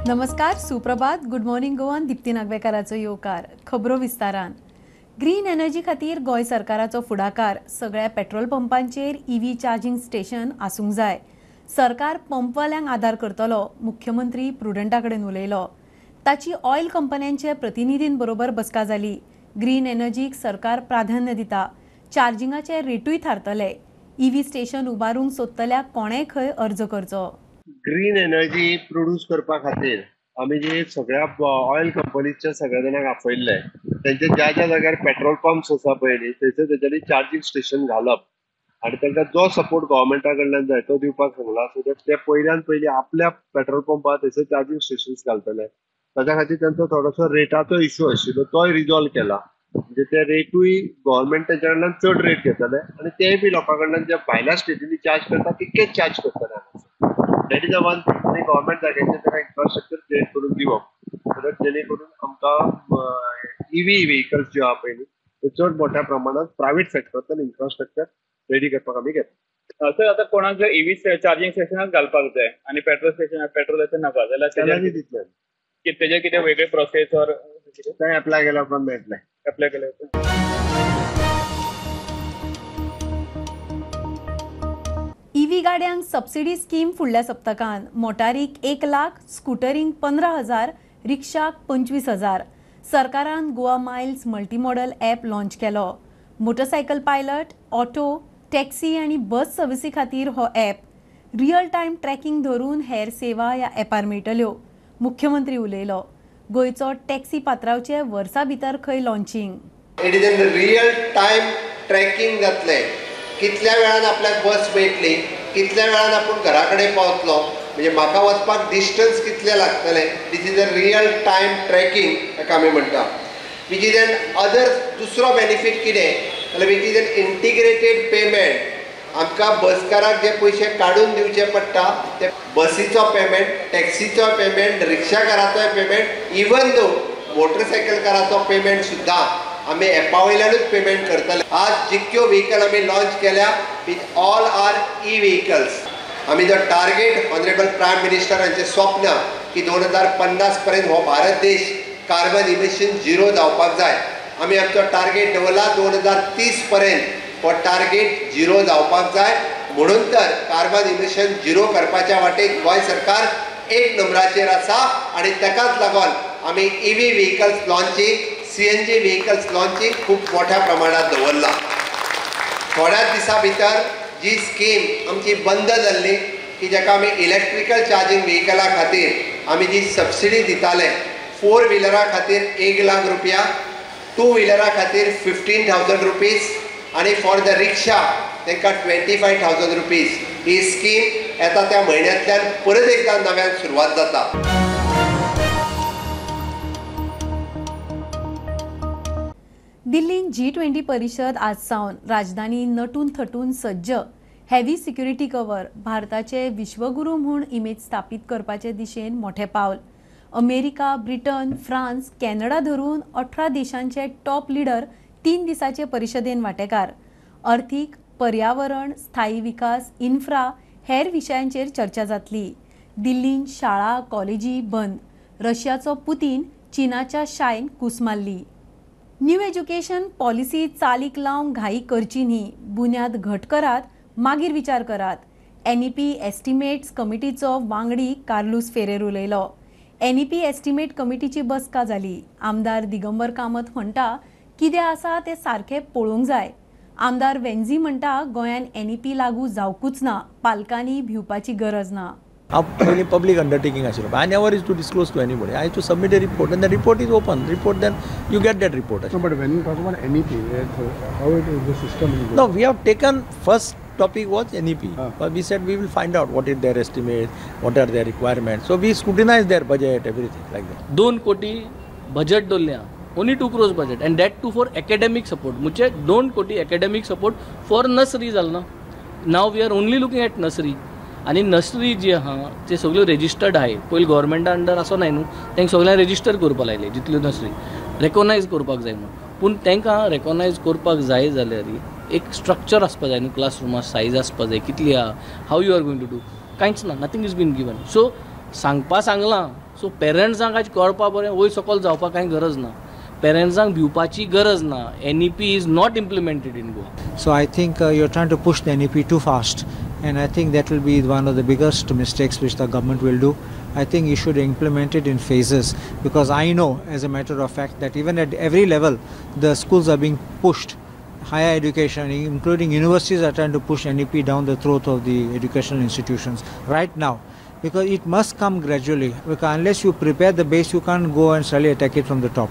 नमस्कार, सुप्रभात, good morning गोवान दीप्ती नागवेकाराचो येवकार. खबरो विस्तारान. ग्रीन एनर्जी खातीर गोंय सरकाराचो फुडाकार. सगळ्या पेट्रोल पंपांचेर ईव्ही चार्जिंग स्टेशन आसूंक जाय. सरकार पंपवाल्यांक आदार करतलो, मुख्यमंत्री प्रुडंटा कडेन उलयलो. ताची ऑयल कंपन्यांचे प्रतिनिधींबरोबर बसका जाली. ग्रीन एनर्जीक सरकार प्राधान्य दिता. चार्जिंगाचे रेटूय थारतले. ईव्ही स्टेशन उबारूंक सोदतल्या कोणेय खंय अर्ज करचो. ग्रीन एनर्जी प्रोड्यूस करपा खातीर आमी जे सगळ्या ऑयल कंपनीच्या सगळ्या जाणांक आपयल्ले, तेंचे ज्या ज्या जाग्यार पेट्रोल पंप्स आसा पयलीं थंयसर तेंच्यांनी चार्जींग स्टेशन घालप आनी तांकां जो सपोर्ट गव्हर्मेंटा कडल्यान जाय तो दिवपाक सांगला. सो that ते पयल्यान पयलीं आपल्या पेट्रोल पंपार थंयसर चार्जींग स्टेशन्स घालतले. ताच्या खातीर तांचो थोडोसो रेटाचो इशू आशिल्लो तोय रिजॉल्व केला. म्हणजे ते रेटूय गव्हर्मेंट तेंच्या कडल्यान चड रेट घेतले आनी तेय बी लोकां कडल्यान जे भायल्या स्टेटींनी चार्ज करता तितकेच चार्ज करतले. That is a one thing. आनी गव्हर्मेंट जाग्याचेर ताका इन्फ्रास्ट्रक्चर क्रिएट करून दिवप सो that जेणे करून आमकां ईव्ही व्हेकल्स ज्यो आहा पयलीं त्यो चड मोठ्या प्रमाणात प्रायव्हेट सेक्टरांतल्यान इन्फ्रास्ट्रक्चर रेडी करपाक आमी घेता. सर, आतां कोणाक जर ईव्ही चार्जिंग स्टेशनाक घालपाक जाय आनी पेट्रोल स्टेशन पेट्रोलाचें नाका जाल्यार दितले तेजेर कितें वेगळे प्रोसेस ऑर थंय एप्लाय केल्या उपरांत मेळटलें. एप्लाय केल्या उपरांत. ईव्ही गाड्यांक सबसिडी स्कीम फुडल्या सप्तकान. मोटारीक 1 लाख, स्कुटरींक 15,000, रिक्षाक 25,000. सरकारान Goa miles multimodal app launch केलो. मोटरसायकल पायलट, ऑटो, टॅक्सी आनी बस सर्विसी खातीर हो ॲप. रियल टायम ट्रॅकिंग धरून हेर सेवा ह्या ॲपार मेळटल्यो. मुख्यमंत्री उलयलो. गोंयचो टॅक्सी पात्रावचे वर्सा भितर खंय launching. It is in real time tracking जातलें. कितल्या वेळान आपल्याक बस मेळटली, कितल्या वेळान आपूण घरा कडेन पावतलो, म्हणजे म्हाका वचपाक डिस्टन्स कितलें लागतलें. This is a real time tracking ताका आमी म्हणटा. Which is an other दुसरो बेनिफीट कितें जाल्यार which is an integrated payment. आमकां बसकाराक जे पयशे काडून दिवचे पडटा ते बसीचो पेमेंट, टॅक्सीचो पेमेंट, रिक्षाकाराचोय पेमेंट, इवन दो मोटरसायकलकाराचो पेमेंट सुद्दां आमी एपा वयल्यानूच पेमेंट करतले. आज जितक्यो व्हेकल आमी लॉन्च केल्या with all are E vehicles. आमी जो टार्गेट ऑनरेबल प्रायम मिनिस्टर हांचें स्वप्न की 2050 पर्यंत हो भारत देश कार्बन इमिशन झिरो जावपाक जाय, आमी आमचो टार्गेट दवरला 2030 पर्यंत हो टार्गेट झिरो जावपाक जाय. म्हणून तर कार्बन इमिशन झिरो करपाच्या वाटेक गोंय सरकार 1 नंबराचेर आसा आनी ताकाच लागून आमी EV vehicles launching, CNG vehicles launching खूब मोठ्या प्रमाणात दवरला. थोड्याच दिसां भितर जी स्कीम आमची बंद जाल्ली की जाका आमी इलेक्ट्रिकल चार्जींग व्हेकला खातीर आमी जी सबसिडी दिताले, 4 व्हिलरा खातीर 1 लाख रुपया, 2 व्हिलरा खातीर 15,000 रुपीज आनी फॉर the रिक्षा तांकां 25,000 रुपीज. ही स्कीम येता त्या म्हयन्यांतल्यान परत एकदां नव्यान सुरवात जाता. दिल्लीन G20 परिशद आज सावन. राजधानी नटून थटून सज्ज. Heavy security cover. भारताचे विश्वगुरू म्हूण इमेज स्थापीत करपाचे दिशेन मोठें पावल. अमेरिका, ब्रिटन, फ्रांस, कॅनडा धरून 18 देशांचे टॉप लिडर 3 दिसाचे परिशदेन वांटेकार. अर्थीक, पर्यावरण, स्थायी विकास, इन्फ्रा हेर विशयांचेर चर्चा जातली. दिल्लीन शाळा कॉलेजी बंद. रशियाचो पुतीन चीनाच्या शायन कूस मारली. न्यू एज्युकेशन पॉलिसी चालीक लावंक घाई करची न्ही, बुन्याद घट करात, मागीर विचार करात. एनईपी एस्टिमेट्स कमिटीचो वांगडी कार्लूस फेरेर उलयलो. एनईपी एस्टिमेट कमिटीची बसका जाली. आमदार दिगंबर कामत म्हणटा कितें आसा तें सारकें पळोवंक जाय. आमदार वेन्झी म्हणटा गोंयान एनईपी लागू जावकूच ना, पालकांनी भिवपाची गरज ना. हांव पयलीं पब्लीक अंडरटेकींग आशिल्लो. I never is to disclose to anybody. I to submit a report and the report is open. Report then you get that report. No, but when you talk about NEP, how it is the system? No, we have taken first topic was NEP. But we said we will find out what is their estimate, what are their requirements. So we scrutinize their budget, everything like that. 2 कोटी budget दवरलें. Only 2 crores budget and that too for academic support. म्हणजे 2 कोटी academic support for nursery जाल ना. Now we are only looking at nursery. आनी nursery जी आहा ते सगळ्यो रेजिस्टर्ड आहाय. पयलीं गव्हर्मेंटा अंडर आसो नाय न्हू, तांकां सगळ्यांक रेजिस्टर करपाक लायले जितल्यो नर्सरी रेकोगनायज करपाक जाय म्हणून. पूण तांकां रेकोगनायज करपाक जाय जाल्यार एक स्ट्रक्चर आसपा जाय न्हू, क्लासरुमा सायज आसपा जाय, कितली आहा, how you are going to do. कांयच ना, nothing is been given. So सांगपा सांगलां सो पेरंट्सांक आज कळपा बरें वयर सकयल जावपाक कांय गरज ना, पेरंट्सांक भिवपाची गरज ना. NEP is not implemented in Goa. So I think you are trying to push the NEP too fast and I think that will be one of the biggest mistakes which the government will do. I think you should implement it in phases, because I know as a matter of fact that even at every level the schools are being pushed. Higher education, including universities, are trying to push NEP down the throat of the educational institutions right now, because it must come gradually, because unless you prepare the base, you can't go and suddenly attack it from the top.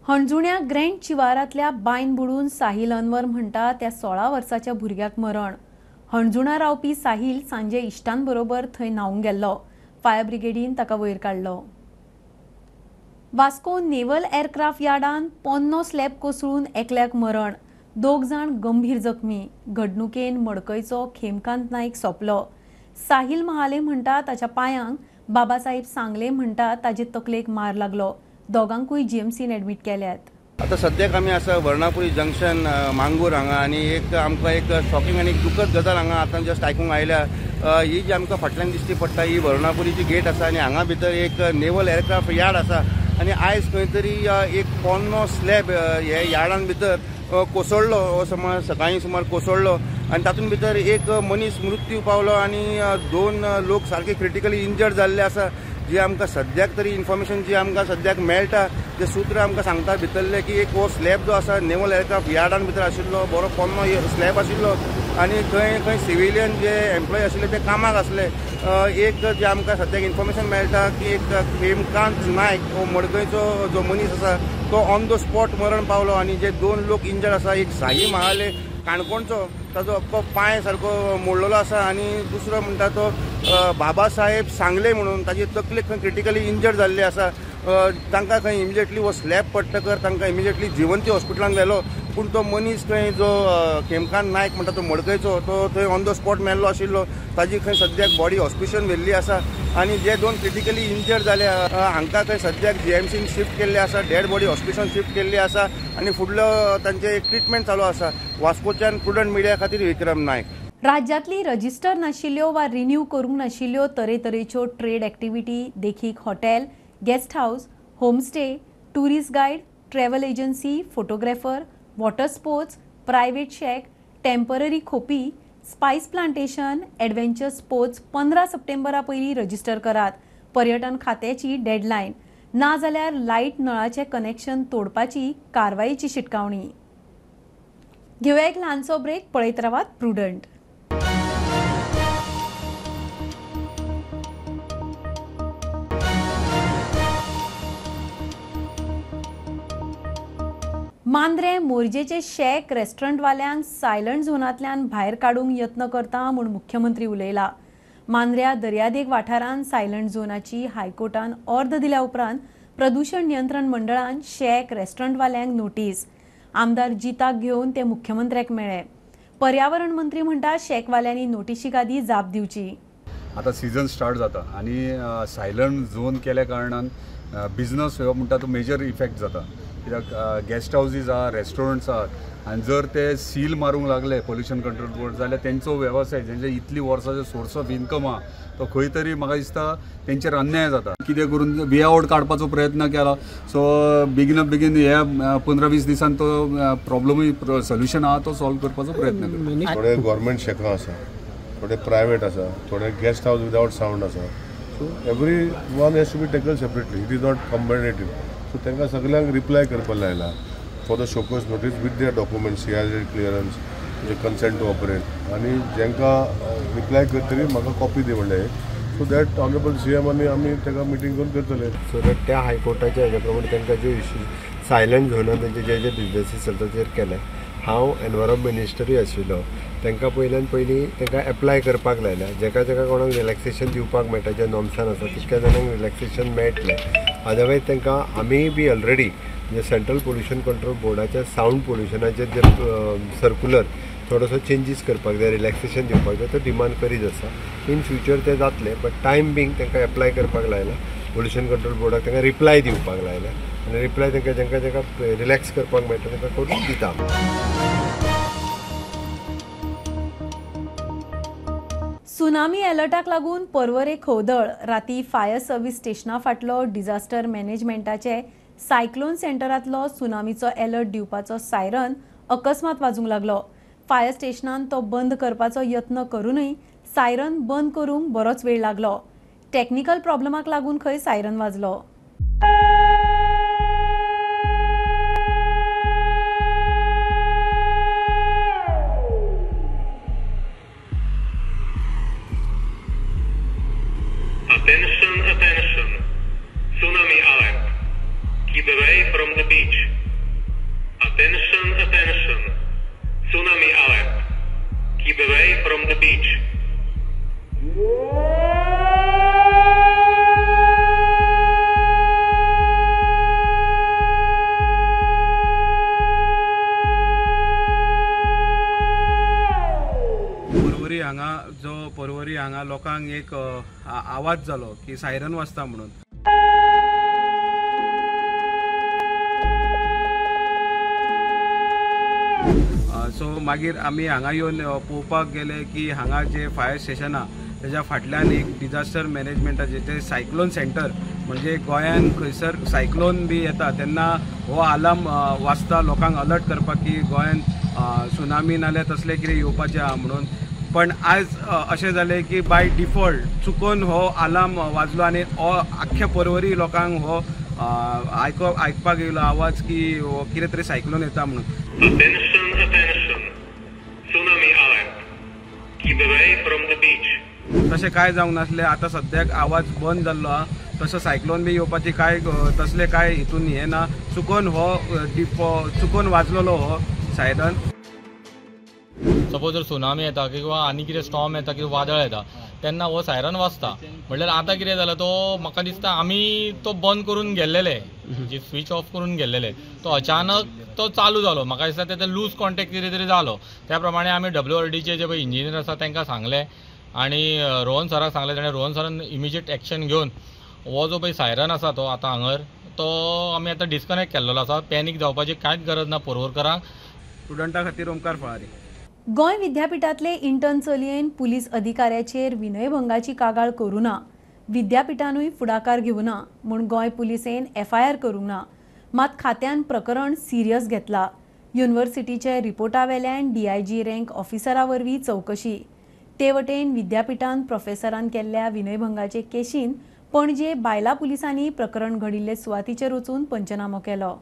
हणजुण्या Grand शिवारांतल्या बांयन बुडून साहिल अनवर म्हणटा त्या 16 वर्साच्या भुरग्याक मरण. हणजुणा रावपी साहिल सांजे इश्टांबरोबर थंय न्हावंक गेल्लो. फायर ब्रिगेडीन ताका वयर काडलो. वास्को नेव्हल एअरक्राफ्ट यार्डान पोन्नो स्लॅब कोसळून एकल्याक मरण, 2 जाण गंभीर जखमी. घडणुकेन मडकयचो खेमकांत नायक सोंपलो. साहिल महाले म्हणटा ताच्या पांयांक, बाबासाहेब सांगले म्हणटा ताजे तकलेक मार लागलो. दोगांकूय जीएमसीन एडमीट केल्यात. आता सद्याक आमी आसा वर्णापुरी जंक्शन मांगूर हांगा आनी एक आमकां एक शॉकिंग आनी एक दुखद गजाल हांगा आतां जस्ट आयकूंक आयल्या. ही जी आमकां फाटल्यान दिश्टी पडटा ही वर्णापुरीची गेट आसा आनी हांगा भितर एक नेव्हल एअरक्राफ्ट यार्ड आसा आनी आयज खंय तरी एक पोन्नो स्लॅब हे यार्डान भितर कोसळ्ळो, हो सुमार सकाळीं सुमार कोसळ्ळो आनी तातूंत भितर एक मनीस मृत्यू पावलो आनी 2 लोक सारके क्रिटिकली इंजर्ड जाल्ले आसा. जी आमकां सद्याक तरी इन्फॉर्मेशन जी आमकां सद्याक मेळटा ते सूत्र आमकां सांगता भितरले की एक हो स्लॅब जो आसा नेव्हल एअरक्राफ्ट यार्डान भितर आशिल्लो, बरो पोन्नो स्लॅब आशिल्लो आनी थंय खंय सिविलियन जे एम्प्लॉय आशिल्ले ते कामाक आसले. एक जे आमकां सद्याक इन्फॉर्मेशन मेळटा की एक खेमकांत नायक हो मडकयचो जो मनीस आसा तो ऑन the spot मरण पावलो आनी जे 2 लोक इंजर्ड आसा, एक साई महाले काणकोणचो, ताजो अख्खो पांय सारको मोडलेलो आसा आनी दुसरो म्हणटा तो बाबासाहेब सांगले म्हणून ताजी तकली खंय क्रिटिकली इंजर्ड जाल्ली आसा. तांकां खंय इमिजिएटली हो स्लॅब पडटकर तांकां इमिजिएटली जिवंती हॉस्पिटलान व्हेलो, पूण तो मनीस खंय जो खेमकांत नायक म्हणटा तो मडकयचो तो थंय ऑन the spot मेल्लो आशिल्लो. ताजी खंय सद्याक बॉडी हॉस्पिटलान व्हेल्ली आसा आनी जे 2 क्रिटिकली इंजर्ड जाले हांकां खंय सद्याक जीएमसीन शिफ्ट केल्ले आसा, डेड बॉडी हॉस्पिटलान शिफ्ट केल्ली आसा आनी फुडलो तांचे एक ट्रिटमेंट चालू आसा. वास्कोच्यान प्रुडंट मिडिया खातीर विक्रम नायक. राज्यांतली रजिस्टर नाशिल्ल्यो वा रिन्यू करूंक नाशिल्ल्यो तरेतरेच्यो ट्रेड एक्टिविटी देखीक hotel, guest house, homestay, tourist guide, travel agency, photographer, water sports, private shack, temporary खोपी, स्पायस प्लांटेशन, एडवेंचर स्पोर्ट्स 15 सप्टेंबरा पयलीं रजिस्टर करात. पर्यटन खात्याची डेडलायन ना जाल्यार लायट नळाचें कनेक्शन तोडपाची कारवायेची शिटकावणी. घेवया एक ल्हानसो ब्रेक, पळयत रावात प्रुडंट. मांद्रे मोरजेचे शॅक रेस्टॉरंटवाल्यांक सायलंट झोनांतल्यान भायर काडूंक यत्न करता म्हूण मुख्यमंत्री उलयला. मांद्र्या दर्यादेग वाठारांत सायलंट झोनाची हायकोर्टान ऑर्द दिल्या उपरांत प्रदूषण नियंत्रण मंडळान शॅक रेस्टॉरंटवाल्यांक नोटीस. आमदार जिताक घेवन ते मुख्यमंत्र्याक मेळ्ळे. पर्यावरण मंत्री म्हणटा शॅकवाल्यांनी नोटिशीक आदी जाप दिवची. आतां सिजन स्टार्ट जाता आनी सायलंट झोन केल्या कारणान बिजनस हो म्हणटा तो मेजर इफेक्ट जाता. कित्याक गेस्ट हावजीस आहा, रेस्टॉरंट्स आहात आनी जर ते सील मारूंक लागले पोल्युशन कंट्रोल बोर्ड जाल्यार तेंचो वेवसाय जेंचे इतली वर्सांचो सोर्स ऑफ इन्कम आहा तो खंय तरी म्हाका दिसता तेंचेर अन्याय जाता. कितें करून वे आवट काडपाचो प्रयत्न केला. सो बेगीन बेगीन हे 15-20 दिसान तो प्रॉब्लमूय सोल्युशन आहा तो सॉल्व करपाचो प्रयत्न करता. थोडे गव्हर्मेंट शॅकां आसा, थोडे प्रायवेट आसा, थोडे गेस्ट हावस विदावट सावंड आसा. So every one has to be taken separately, it is not combinative. So तांकां सगळ्यांक रिप्लाय करपाक लायला for the show cause notice with their documents, CRZ clearance, म्हणजे कन्सेंट टू ऑपरेट. आनी जांकां रिप्लाय करतरी म्हाका copy दी म्हणलें, सो that honourable CM आनी आमी ताका मिटींग करून करतले. सो that त्या हायकोर्टाच्या हेज्या प्रमाणे तांकां ज्यो इश्यूज सायलंट झोनान तांचे जे जे बिजनसीस चलता तेजेर केले. हांव एनवायरमेंट मिनिस्टरूय आशिल्लो, तांकां पयल्यान पयलीं तांकां एप्लाय करपाक लायल्या. जेका जेका कोणाक रिलॅक्सेशन दिवपाक मेळटा, जे नॉर्म्सान आसा तितक्या जाणांक रिलॅक्सेशन मेळटलें. अदरवायज तांकां आमी बी ऑलरेडी म्हणजे सेंट्रल पोल्युशन कंट्रोल बोर्डाच्या सावंड पोल्युशनाचेर जे सर्कुलर थोडोसो चेंजीस करपाक जाय, रिलॅक्सेशन दिवपाक जाय, तो डिमांड करीत आसा. इन फ्युचर ते जातले, बट टायम बींग तांकां एप्लाय करपाक लायला. पोल्युशन कंट्रोल बोर्डाक तांकां रिप्लाय दिवपाक लायला आनी रिप्लाय तांकां जांकां जांकां रिलॅक्स करपाक मेळटा तांकां करून दिता. सुनामी अलर्टाक लागून पर्वरे खवदळ. राती फायर सर्व्हिस स्टेशना फाटलो डिझास्टर मॅनेजमेंटाचे सायक्लोन सेंटरांतलो सुनामीचो अलर्ट दिवपाचो सायरन अकस्मात वाजूंक लागलो. फायर स्टेशनान तो बंद करपाचो यत्न करूनय सायरन बंद करूंक बरोच वेळ लागलो. टेक्निकल प्रॉब्लमाक लागून खंय siren वाजलो. Attention, attention. Tsunami alert. Keep away from the beach. Attention, attention. Tsunami alert. Keep away from the beach. Porvorim हांगा लोकांक एक आवाज जालो की सायरन वाजता म्हणून. सो मागीर आमी हांगा येवन पळोवपाक गेले की हांगा जे फायर स्टेशन आहा तेज्या फाटल्यान एक डिझास्टर मॅनेजमेंटाचे जे सायक्लोन सेंटर, म्हणजे गोंयान खंयसर सायक्लोन बी येता तेन्ना हो आलार्म वाजता लोकांक अलर्ट करपाक की गोंयान सुनामी नाल्यार तसलें कितें येवपाचें आहा म्हणून. पण आज अशें जालें की बाय डिफॉल्ट चुकोन हो आलार्म वाजलो आनी आख्ख्या पर्वरी लोकांक हो आयकपाक येयलो आवाज की कितें तरी सायक्लोन येता म्हणून. Attention, attention. Tsunami alert. Keep away from the beach. तशें कांय जावंक नासलें. आतां सद्याक आवाज बंद जाल्लो आहा. तसो सायक्लोन बी येवपाची कांय तसलें कांय हितून हें ना. चुकोन हो चुकोन वाजलेलो हो सायरन. सपोज जर सुनामी येता किंवा आनी कितें स्टॉर्म येता किंवा वादळ येता तेन्ना हो सायरन वाजता. म्हणल्यार आतां कितें जालां, तो म्हाका दिसता आमी तो बंद करून गेल्लेले, म्हणजे स्विच ऑफ करून गेल्लेले, तो अचानक तो चालू जालो. म्हाका दिसता ते लूज कॉन्टेक्ट कितें तरी जालो. त्या प्रमाणे आमी WRDचे जे पळय इंजिनियर आसा तांकां सांगलें आनी रोहन सराक सांगलें. ताणें रोहन सरान इमिजिएट एक्शन घेवन हो जो पळय सायरन आसा तो आतां हांगर तो आमी आतां डिस्कनेक्ट केल्लो आसा. पॅनीक जावपाची कांयच गरज ना पर्वरकरांक. स्टुडंटा खातीर ओमकार फळारी. गोंय विद्यापीठांतले इंटर्न चलयेन पुलीस अधिकाऱ्याचेर विनयभंगाची कागाळ करूं ना, विद्यापीठानूय फुडाकार घेवना म्हूण गोंय पुलिसेन FIR करूंक ना. मात खात्यान प्रकरण सिरियस घेतला. युनिव्हर्सिटीचे रिपोर्टा वेल्यान DIG rank ऑफिसरा वरवीं चवकशी. ते वटेन विद्यापीठान प्रोफेसरान केल्ल्या विनयभंगाचे केशीन पणजे बायला पुलिसांनी प्रकरण घडिल्ले सुवातीचेर वचून पंचनामो केलो.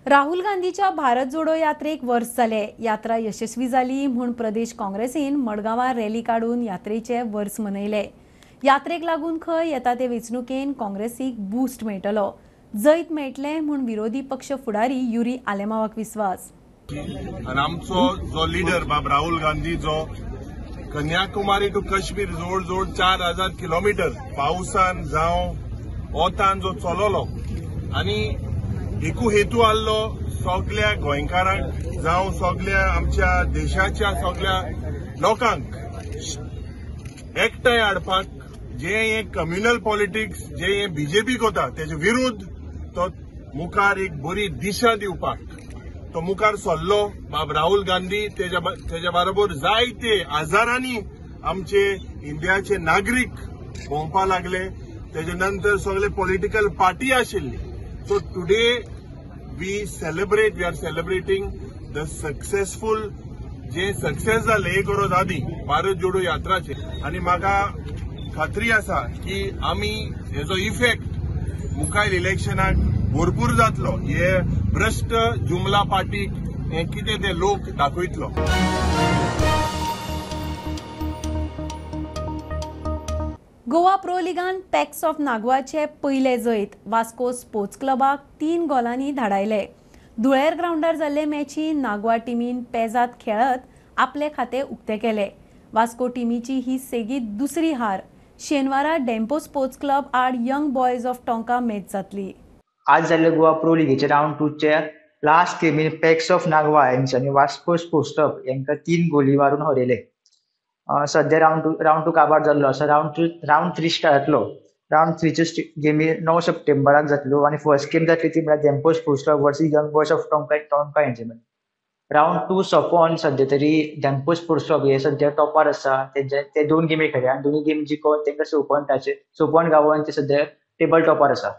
राहुल गांधीच्या भारत जोडो यात्रेक वर्स जाले. यात्रा यशस्वी जाली म्हूण प्रदेश काँग्रेसीन मडगांवां रॅली काडून यात्रेचे वर्स मनयले. यात्रेक लागून खंय येता ते वेंचणुकेन काँग्रेसीक बूस्ट मेळटलो, जैत मेळटलें म्हूण विरोधी पक्ष फुडारी युरी आलेमावाक विस्वास. आनी आमचो जो लिडर बाब राहुल गांधी जो कन्याकुमारी टू काश्मीर जवळ जवळ 4000 किलोमिटर पावसान जावं वोतान जो चललो आनी एकू हेतू आहलो सगल्या गोंयकारांक जावं सगल्या आमच्या देशाच्या सगल्या लोकांक एकठांय हाडपाक, जे हे कम्युनल पॉलिटिक्स जे हे बीजेपी कोता तेजे विरुद्ध तो मुखार एक बरी दिशा दिवपाक तो मुखार सरलो बाब राहुल गांधी. तेज्या बरोबर जायते हजारांनी आमचे इंडियाचे नागरीक भोंवपाक लागले. तेजे नंतर सगळे पॉलिटिकल पार्टी आशिल्ली. So today we are celebrating the successful, J success जाले एक वर्स आदी भारत जोडो यात्राचे. आनी म्हाका खात्री आसा की आमी हेजो इफेक्ट मुखार इलेक्शनाक भरपूर जातलो. हे भ्रश्ट जुमला पार्टीक हे कितें ते लोक दाखयतलो. गोवा प्रो लिगान पॅक्स ऑफ नागवाचे पयले जैत वास्को स्पोर्ट्स क्लबाक 3 गोलांनी धाडायले. धुळेर ग्रावंडार जाल्ले मॅचीन नागवा टिमीन पेजात खेळत आपले खाते उक्ते केले. वास्को टिमीची ही सेगीत दुसरी हार. शेनवारा डेम्पो स्पोर्ट्स क्लब आड young boys of Tonka match जातली. आज जाल्ले गोवा प्रो लिगेचे रावंड 2चे लास्ट गेमीन पॅक्स ऑफ नागवा हेंच्यांनी वास्को स्पोर्ट्स क्लब हेंकां 3 गोली मारून हरयले. सद्या रावंड 2 काबार जाल्लो आसा. रावंड 3 स्टार्ट जातलो. रावंड 3च्यो गेमी 9 सप्टेंबराक जातल्यो आनी फर्स्ट गेम जातली ती म्हळ्यार Dempo sports club versus young boys of Tonka हेंचे मदीं. रावंड 2 सोंपोवन सद्या तरी धेंपो स्पोर्ट्स क्लब हे सद्या टॉपार आसा. ते 2 गेमी खेळ्ळे आनी दोनूय गेम जिखोन तांकां 6 पॉयंट गावोन ते सद्या टेबल टॉपार आसा.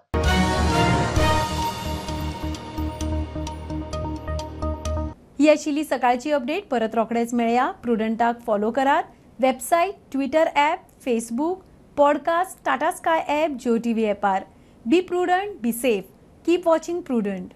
ही आशिल्ली सकाळची अपडेट. परत रोखडेच मेळया. प्रुडंटाक फॉलो करात. Website, Twitter app, Facebook, podcast, Tata Sky app, Jio TV ॲपार. Be prudent, be safe, keep watching Prudent.